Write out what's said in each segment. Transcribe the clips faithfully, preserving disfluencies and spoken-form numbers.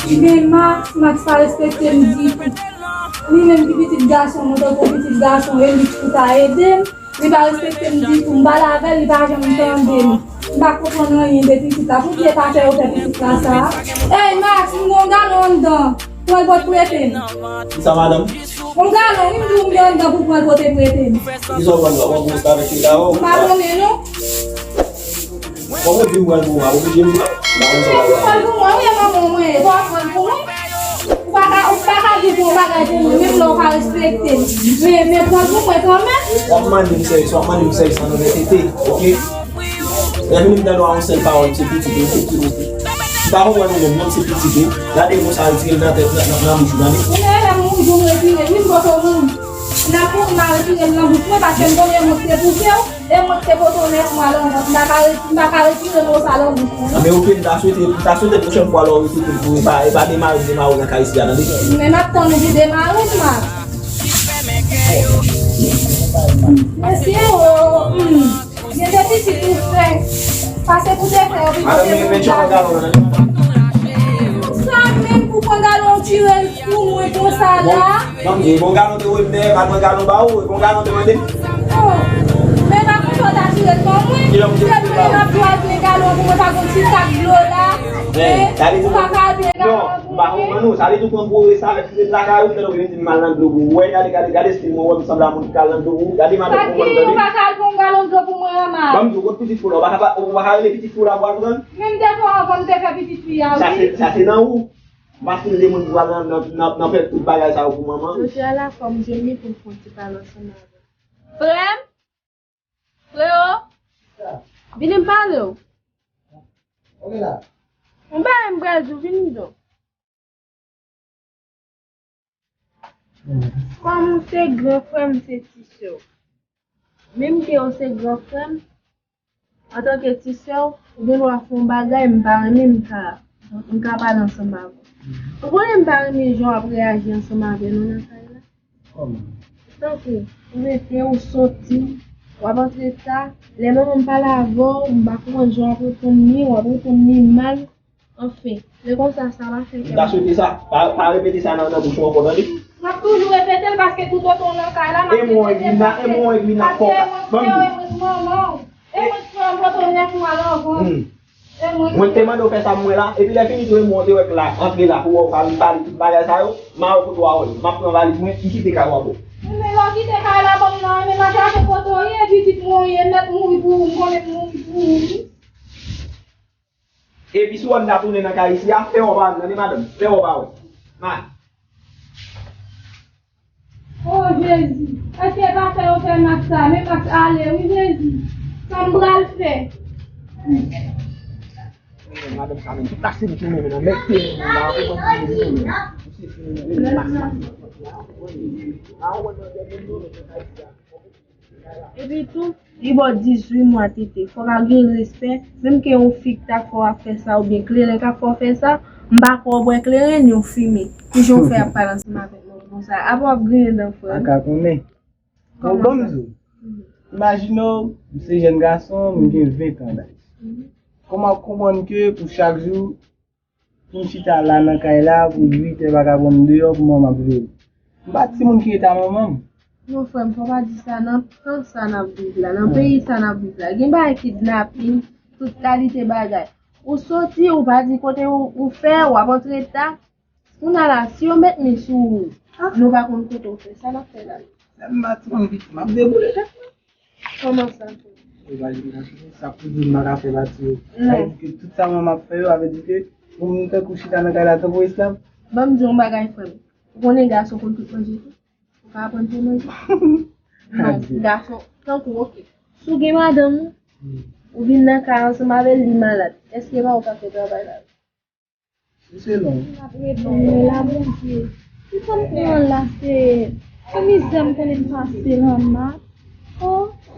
Li gen Max, Max pa respekte m ditou. Li menm ki pitit gason mwen, tankou pitit gason, e li ki pou ta ede m. Li pa respekte m ditou. M pale avè l, li pa janm tande m. M pa konprann anyen de pitit la. Poukisa yo fè pitit la sa? Ey, Max, m gen yon galon anndan. Pran l pou w prete m. Kisa, madanm? Yon galon, wi, m di w m gen anndan pou pran l pou w te prete m. Kisa w pran la? W ap gwo avèk yon galon? M pa konnen, non. Bon, mwen di w pral pou mwen, oblije m pran. M pa konn sa w pral fè. Pran pou mwen, wi, e manman mwen ye. Fò w pran pou mwen. Ou pa ka, ou pa ka di pou yon bagay pou mwen, menm lè w pa respekte m. Men, men pran pou mwen kanmenm. W ap mande m sèvis, w ap mande m sèvis an onètete, oke? Lè vini m tande w a yon sèl pawòl, se pitit, se pitit, se pitit. M pa konprann ou menm, non, se pitit, wi. Gade konsa, retire l nan tèt, nan, nan, nan bouch ou, gade. Ou menm, lè m mouri, pou m retire l, wi, m poko mouri. N ap mouri, m a retire l nan bouch mwen, paske m konnen mwen te pouke w. E mwen ki te pote w nèf mwa lan vant, m pa ka re-, m pa ka retire mo sa lan bouch mwen, non. Men oke, m ta swete, m ta swete pwochèn fwa lè w retounen pou e pa, e pa demare, demare w nan kay isi a, tande? Men m ap tann ou pou demare m, Max. Mesye, o, hmm. Gen de pitit ou fè. Pase pou te fè, ou pi Madanm, men, men, men, tchòk an galon nan. Sa menm pou pran galon, tire l pou mwen konsa la. Bon, e bon galon te wè m dèyè, pa pran galon ba ou, e bon galon te mande. Oh, men pa konsa w ta tire l ban mwen. Kilè w te tire l la? Depi lè w ap pran galon pou mwen, pa gon ti sak dlo la. Men, sa vle di ou pa ka al pran galon pou mwen. Non, m pa konprann ou. Sa vle di ou pran gwo rès avèk ti ret lakay ou, fè nou vin di m al nan dlo pou ou. Wè, gade, gade, gade stil mwen, wè m sanble a moun ki ka al nan dlo pou ou. Gade madanm, ou konprann tande. Ou pa ka al pran yon galon dlo pou mwen, Max. Ban m di w, kot pitit fi w la, ou pa ka, ou pa ka rele pitit fi w la pou al pran l? Menm de fwa anvan m te fè pitit fi a, wi. Sa se, sa se nan ou. M pa fin de moun pou al nan, nan, nan, nan fè tout bagay sa yo pou manman. Jodi a la, fò m jwenn li pou m fè yon ti pale ansanm avè l. Frè m? Freo? Vini m pale w. Yon bagay m pral di w, vini m di w. Kòm ou se gran frè m, se ti sè w. Menm ke w se gran frè m, antanke ti sè w, ou gen dwa fè yon bagay m pa renmen, m ka, m ka pale ansanm avè w. Ou konnen m pa renmen jan w ap reyaji ansanm avè nou nan kay la. Kòman? Tankou, ou rete, ou soti, w ap antre ta, lè manman m pale avè w, m pa konprann jan w ap reponn li, w ap reponn li mal. Anfen, lè konsa, sa pa fè kè m. M ta swete sa. Pa, pa repete sa nan, nan bouch ou ankò, tande? M ap toujou repete l paske toutotan w nan kay la, m ap repete l paske, paske e mwen ki manman w. E mwen ki fè w pote w nèf mwa lan ankò. E mwen ki. Mwen te mande w fè sa pou mwen la, epi lè fini tou e mwen w te wè k la, antre la pou wè w ka vin pale tout bagay sa yo, m a wè kote w a wè l. M ap pran valiz mwen, m kite kay w a bò. Men lè w kite kay la ban m nan, men m a chache kote w ye, pitit mwen w ye, mèt mouri pou ou, m konnen m mouri pou ou wi. Epi si w wè m ta tounen nan kay isi a, fè w pa wè m, tande madanm, fè w pa wè. May. O Jezi, èske e pa fè yo fè Max sa? Men Max ale wi Jezi. Sa m pral fè? Madanm sa menm, tout taksi li tounen nan men, mèt pye li nan la, ou konn ki li tounen. Misye tounen nan men, Max, Max, Max, Max. A, ou wè nan dènye moun nan kay isi a. Epi tou, li ba w dizuit mwa tete. Fò w ka gen respè, menm ke yon fi k ta fè w ap fè sa, oubyen kleren k ap fè w fè sa, m pa kwè w bwè kleren, ni w fimen. Kijan w fè ap pale ansanm avèk moun konsa? Apa w ap griyen dan frè m? Pa ka konnen. Bon, kòman ban m sa? Di w, imajine w, m se jèn gason, m gen ven tan daj. Kòman w konprann ke pou chak jou, pou m chita la nan kay la pou uit è vagabon deyò pou mwen m ap veye. M pa timoun ki rete a manman m. Non, frè m, fò w pa di sa. Nan tan sa n ap viv la, nan peyi sa n ap viv la, gen bagay kidnaping, tout kalite bagay. Ou soti, ou pa di kote ou, ou fè, w ap antre ta. Kounye a la, si yo met men sou ou, nou pa konn kote w fè. Sa n ap fè la? Lè m pa timoun piti, m ap deboule tèt mwen. Kòman sa, frè m? Ou pa jwenn gason, sa pou di m pa ka fè pati yo. Sa vle di ke tout sa mwen m ap fè yo, sa vle di ke pou moun tankou chita nan kay la tankou esklav. Ban m di w yon bagay, frè m. Ou konnen gason konn tout manje tou? Ou ka aprann fè manje? Non, gason, tankou, oke. Si w gen madanm ou, ou vin nan kay ansanm avè l, li malad. Èske pa ou ka fè travay la? Misye long. N ap reponn mwen la, Bondye. Kisa m pran la, Seyè? Ki mizè m konnen m pase lan Max? O,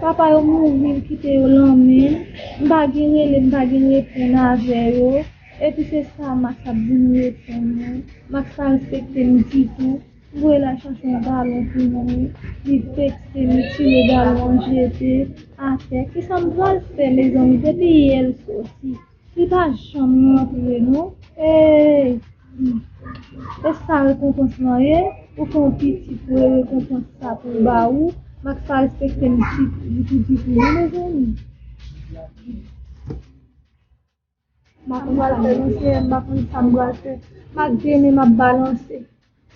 papa yo mouri, m kite yo lan men m. M pa gen rele, m pa gen reponn avè yo. Epi se sa Max ap di m reponn mwen. Max pa respekte m ditou. M voye l al chache yon galon pou mwen. Li vekse m, li tire galon an jete atè. Kisa m pral fè, mezanmi? Depi yè l soti. Li pa janm rantre non. Ey! E sa rekonpans lan ye? Ou fè yon pitit, ou e rekonpans sa pou l ba ou. Max pa respekte m ditou, ditou, ditou non, mezanmi. M pa konn sa m pral fè, m pa konn sa m pral fè. M ap grenn, m ap balanse.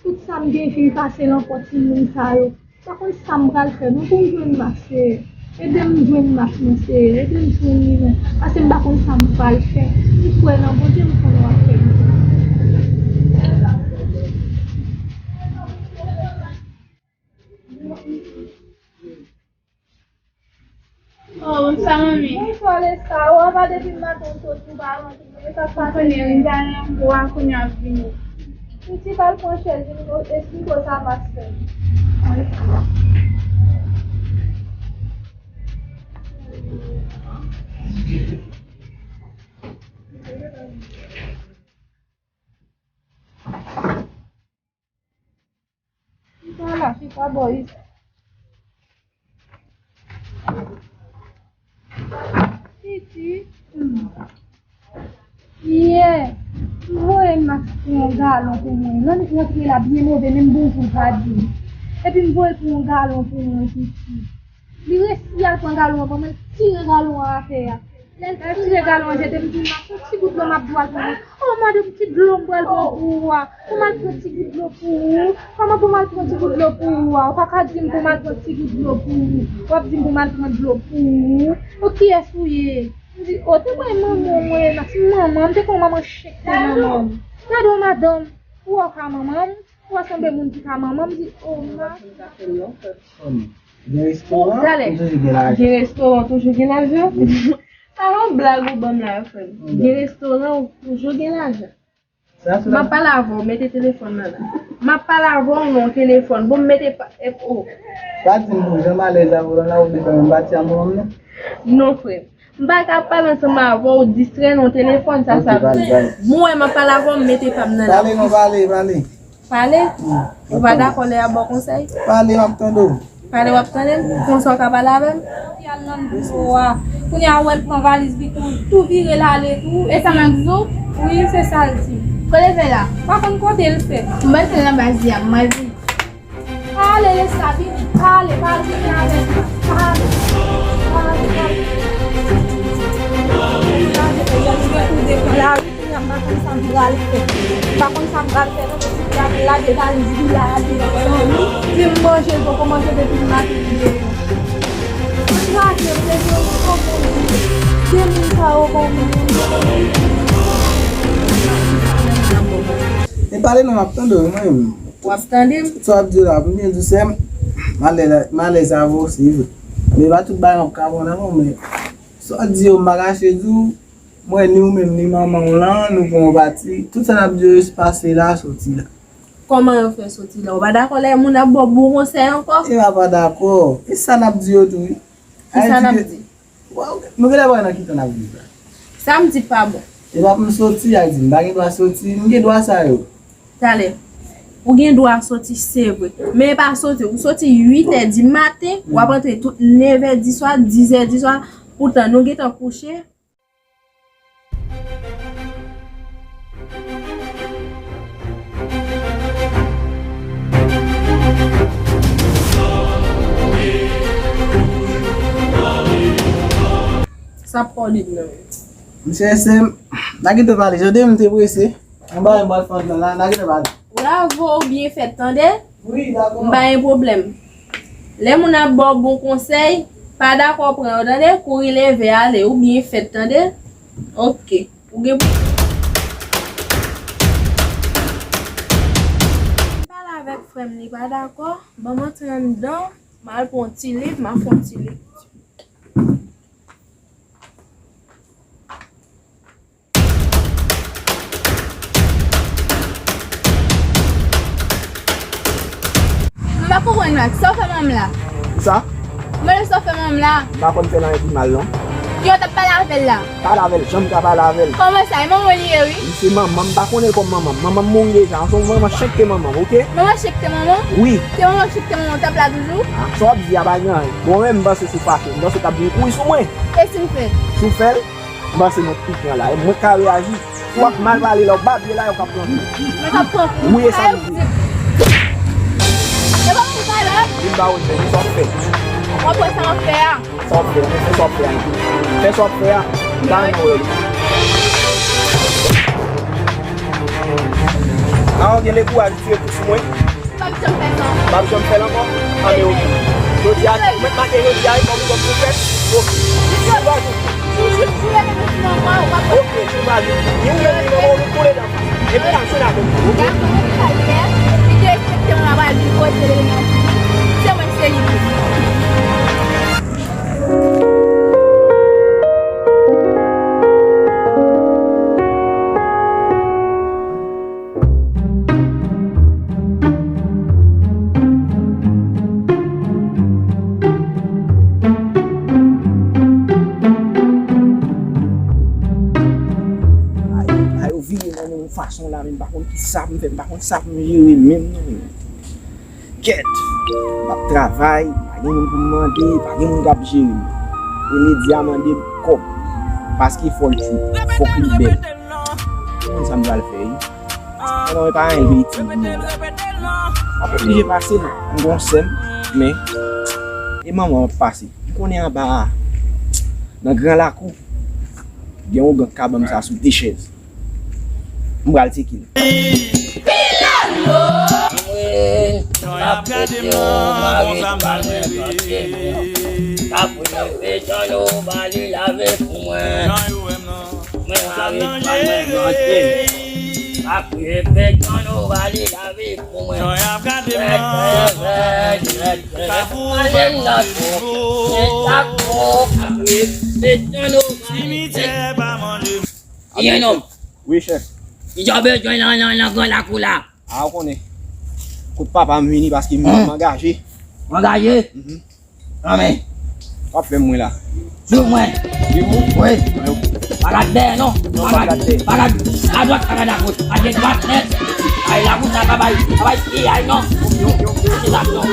Tout sa m gen fin pase nan kò timoun sa yo. M pa konn sa m pral fè non pou m jwenn Max, seyè. Ede m jwenn Max non, seyè. Ede m jwenn li non. Paske m pa konn sa m pral fè. M kwè nan Bondye, m konnen w ap fè m. Oh, bonswa, manmi. Bonswa, Lesa. Ou anba depi maten, ou sot, ou pa rantre. E sa k pase? Ou konnen, m t al nan kou a, kounye a ap vini. Pitit, al pran chèz, vin nou esplike w sa Max fè. Chita la, chita bò isit. Pitit, hmm. Yè, m voye Max pou yon galon pou mwen. Nan li rantre la byen move, menm bonjou l pa di m. Epi m voye l pou yon galon pou mwen, pitit. Li resi al pran galon an ban mwen, l tire galon an atè a. Lè l tire galon an jete, m di, Max, yon ti gout dlo m ap dwe al pran. O madanm, ki dlo m pral pran pou ou a? Pou m al pran ti gout dlo pou ou? Kòman pou m al pran ti gout dlo pou ou a? Ou pa ka di m pou m al pran ti gout dlo pou ou. W ap di m pou m al pran dlo pou ou. O kiyès ou ye? M di, o, te kwè manman w mwen ye, Max, manman m, te kwè manman chenk te manman m. Gade w madanm, ou wè w ka manman m, ou wè sanble moun ki ka manman m, m di, o, Max. Gen restoran, talè, ou toujou gen lajan. Gen restoran, toujou gen lajan. Sa yon blag ou ban m la, frè m. Gen restoran, ou toujou gen lajan. M ap pale avè w, mete telefòn nan la. M ap pale avè w nan telefòn. Bon, m mete pa, F O. Pa di m pou jan m alèz avè w la, ou vle fè m pati a manman m nan? Non, frè m. M pa ka pale ansanm avè w, distrè nan telefòn, sa, sa. Ok, pale, pale. Bon, wè, m ap pale avè w, m mete pa m nan la. Pale non, pale, pale. Pale? Ou pa dakò lè y ap ba w konsèy? Pale, m ap tande w. Pale, w ap tande m? Konsa w ka pale avè m? Fi al nan biro a. Kounye a, wè l pran valiz li tou, tou vire l ale tou. E sa m ap di w? Wi, se sa l di. Kote l fè la? Pa konn kote l fè. M pral fè l nan baz li a, m pral vini. Pale, Lesa, vini. Pale, pale, vini avè m. Pale, pale, pale. Pale, pale. Kounye a m pa konn sa m pral fè. M pa konn sa m pral fè non, pitit la vin lage valiz li la, li di m manje, l poko manje depi maten li deyò. Angaje m, deje ou kòman ou ye? De moun sa yo kòman ou ye? E pale non, m ap tande w, mwen menm. W ap tande m? Sa w ap di la, pou m byen di w, sè m, m alèz, m alèz avè w, se vre. Men pa tout bagay m ap ka pran nan men w, men sa w di yo, m pa kache di w, mwen, ni ou menm, ni manman w lan, nou pran yon pati. Tout sa n ap di yo, yo pase la, soti la. Kòman yo fè soti la? Ou pa dakò lè moun ap ba w bon konsèy ankò? E pa pa dakò. E sa n ap di yo tou, wi. Ki sa n ap di? Waw, nou genlè pa wè nan ki tan n ap viv la. Sa m di pa bon. E pa pou m soti, a di, m pa gen dwa soti, m gen dwa sa yo. Talè, ou gen dwa soti, se vre. Men e pa soti, ou soti uit è di maten, w ap antre tout nèf è di swa, dis è di swa, poutan nou gentan kouche. Sa pòdib nan men. Mesye S M, n a gentan pale, jan de m te prese. Anba, m pral fè nan la, n a gentan pale. Bravo, ou byen fèt, tande? Wi, dakò. M pa gen pwoblèm. Lè moun ap ba w bon konsèy, pa dakò pran yo, tande? Kouri leve ale, ou byen fèt, tande? Ok. Ou gen pou. M pale avèk frè m, li pa dakò. Ban m antre anndan, m al pran yon ti liv, m a fè yon ti lekti. M pa konprann, Max. Sa w fè manman m la? Sa? Mwen, sa w fè manman m la? M pa konn fè l anyen ki mal, non. Yo t ap pale avè l la. Pale avè l, jan m ka pale avè l. Kòman sa? E manman w li ye, wi. Li se manman m, m pa konnen l kòm manman m. Manman m mouri deja, se yon manman chenk te manman m, oke? Manman chenk te manman w? Wi. Se manman chenk te manman w, t ap la toujou? Ah, sa w ap di a pa gen anyen. Bon, mwen, m panse se w fache. M panse w t ap vin kouri sou mwen. E si m fè l? Si w fè l? Panse mwen pi gran la. E mwen ka reyaji. W ap mal pale la, w babye la, yo k ap pran kou. Mwen k ap pran kou. Wi, e sa m di. E pa pou talè. Vin ba w, sa w ap fè. W ap wè sa m ap fè a. Sa w ap fè a, fè sa w ap fè a. Fè sa w ap fè a. M pa renmen wè w. A, w gen le kouraj tire kou sou mwen. M p ap janm fè sa. M p ap janm fè l ankò? Anben, oke. Jodi a, mwen make jodi a, wi, kòm ou kòm pwofèt. Oke. Ou pa di. Oke, ou pa di. Ni ou menm, ni manman w, nou koule nan fas. Epi la, se la menm. Oke. Li te respekte mwen, la pral vin kote l nan. Se mwen ki se li. Ay, ay, yo vire nan yon fason la, men m pa konn ki sa pou m fè, m pa konn sa pou m jere menm non. Kèt, m ap travay, pa gen moun pou m mande, pa gen moun k ap jere m. E medya mande m kòb, paske fò l trip, fòk li bèl. Ou konn sa m pral fè, wi. Non, e pa anyen, l vin itil pou mwen la. M ap oblije pase l, m gon sè m, men e manman m ap pase. M konnen anba a, nan gran lakou, gen yon gang k ap ban m sa sou de chèz. M pral tcheke l. Jan y ap gade m nan, konsa m pral reve. Jan yo wè m nan, konsa m nan jere. Jan y ap gade m nan, kafou pa gen mo. Simitye pa manje m. Wi, chèf. Kijan w bezwen nan, nan, nan gran lakou la? A, ou konnen. Kot papa m vini paske m, hmm, m angaje. Ou angaje? Mhm. Anben. W ap fè mwen la. Sou mwen. Wi, wi. Wi. Pa gad dèyè, non. Non, pa gad dèyè. Pa gad adwat, pa gad agoch. Gade dwat nèt. Ay, lakou sa pa bay, pa bay piyay, non. Yo, yo, yo. Se sa, non.